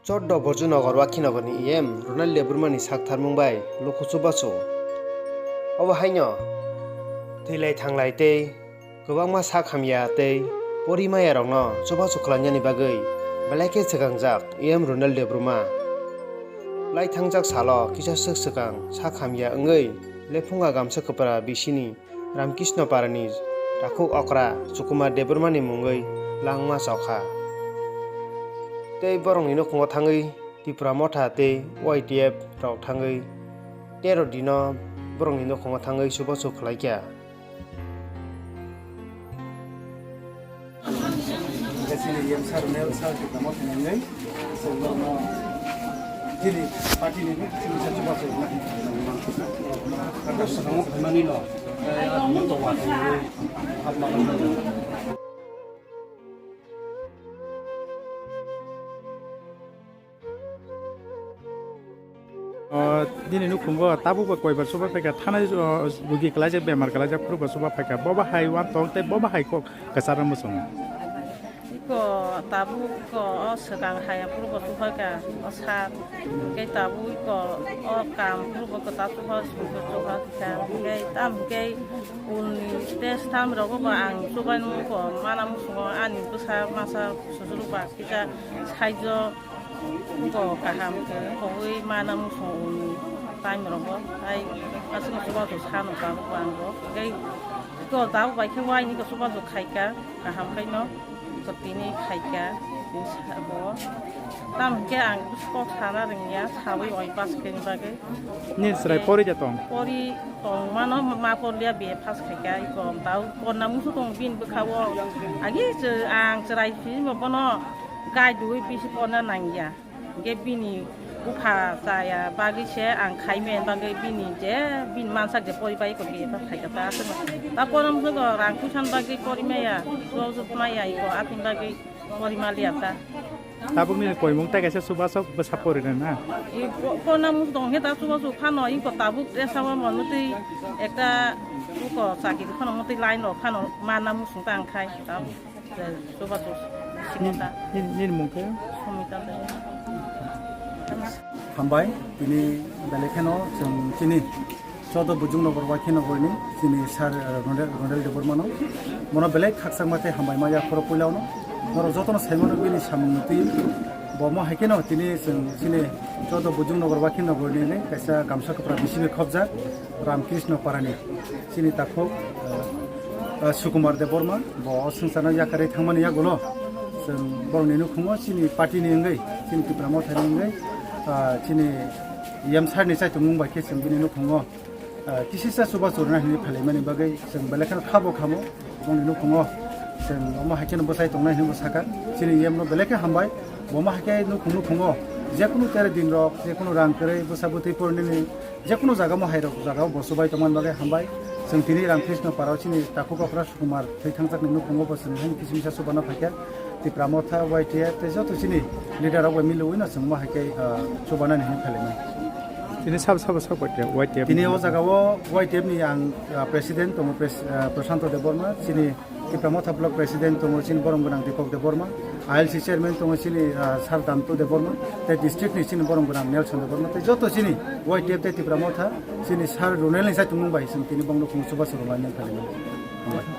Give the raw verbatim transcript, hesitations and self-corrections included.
Choddo Bojongnagar Wakhinogorni E M Ronald Debbarmani saktharmung bai luku chubachu. Obo haino thwilai thanglai tei kwbangma sak hamya tei porimayarokno chubachu khlainani bagwi belai khe swkangjak E M Ronald Debbarma. Lai thangjak salo kisa swk swkang sak hamya wngwi Lephunga Gamsa Kwpra bisini Ramkisno Parani takhuk okra Sukumar Debbarmani mungwi langma chokha. Tei borokni nukhungo thangwi Tipra Motha tei Y T F rok thangwi tero dino borokni nukhungo thangwi chubachu khlaikha. Chini E M sir, Ronald sir, Tipra Motha ni wngwi, chwng borokno chini party ni chini sa chubachu rwna hinwi swkang phaimani no, eh, moto wa hinwi hapma. O, nini nukhungo tabukbo koibar chuba phaikha, thanai, o, rugi kwlaijak, bemar kwlaijak phuru bo chuba phaikha. Bo bahai uantong tei bo bahai kok kwcharo muchungo. Iko tabuk iko o swkang haya phuru bo chubakha, o sak. Hwnkhe tabuk iko o kam phuru bo kwtal chuba, chuba, chuba kha. Hwnkhe tam hwnkhe ulni test tam rogo bo ang chubai nukgo, mana muchungo ani bwsa masa susuru ba kisa saijo. Iko kaham khe kogwi mana muchung uni time rogo, tai aswk chubachu sano tabuk ango. Tei iko tabuk bai khe waini iko chubachu khaika, kaham khaino iko tini khaika, tini sabo. Tam hwnkhe ang kok sana rwngya, sawi oi pass khaini bagwi. Ni chwrai pori ja tong? Pori tong mano, ma porliya B A pass khaika, iko tabuk porna muchung tong bini bwkha o. Agi ang chwrai phimo bono gai dui bisi porna nangya. Hwnkhe bini bupha chaya bagwi se ang khaimaya bagwi bini je bini mansak je poribai ko biya khaika ta aswk ta kono mungsa ko rang puisan bagwi porimaya, suwajwk maya iko atwng bagwi porimaliya ta. Tabuk nini koimung tai kaisa chubasok bwsa porinai na? I ko-, kona mung tong khe ta chubasok phano iko tabuk resa wa manu twi ekta uko chakiri phano mutwi line rok phano mana musung ta ang khai tabuk. Chubachu singo ta. Nini, nini mung khe? Sumita ta. Hambai, tini belai kheno chwng chini Choddo Bojongnagar Wakhinogorni chini sir, eh, Ronel, Ronel Debbarmano. Bono belai khakchangma tei hambai ma yaphoro puilano. Norok jotono saimano bini samung twi. Bo mo hai kheno tini chwng chini Choddo Bojongnagar Wakhinogorni kaisa gamsa kwpra bisingo khopjak. Ramkrishna Parani, chini takhuk, eh, eh, Sukumar Debbarma, bo o swngcharno yakarwi thangmani yagulo, chwng borokni nukhungo chini party ni wngwi, chini Tipra Motha ni wngwi, ah, chini E M sir ni chaitumung bai khe chwng bini nukhungo, ah, kisisa chubachu rwna hinwi phailaimani bagwi chwng belai kheno khabo khamo. Bongni nukhungo chwng omo hai kheno bwsai tongnai hinwi bo sakha. Chini E M no belai khe hambai. Bo omo hai khe nukhung nukhungo jekunu tere din rok, jekunu rang kwrwi, bwsa bwtwi pornini jekunu jaga mo hai rok jaga o bo chubai tongmani bagwi hambai. Chwng tini Ramkrishna Parao chini takhuk okra Sukumar thwi thangjakni nukhungo bo chwng haino kisa misa chubana phaikha. Tipra Motha, Y T F tei joto chini leader rok bai milwi no chwng omo hai khe, ah, chubanani hinwi phailaimani. Tini sabo sabo sabo Y T F? Tini o jaga o Y T F ni ang, ah, president tongo, pres-, ah, Prashanto Debbarma, chini Tipra Motha block president tongo chini borom gwnang Deepak Debbarma, I L C chairman tongo chini, ah, Sir Dantu Debbarma, tei district ni chini borom gwnang Nelson Debbarma, tei joto chini Y T F tei Tipra Motha chini Sir Ronel ni chaitumung bai chwng tini bongno khung chubachu rwmani phailaimani. Hambai.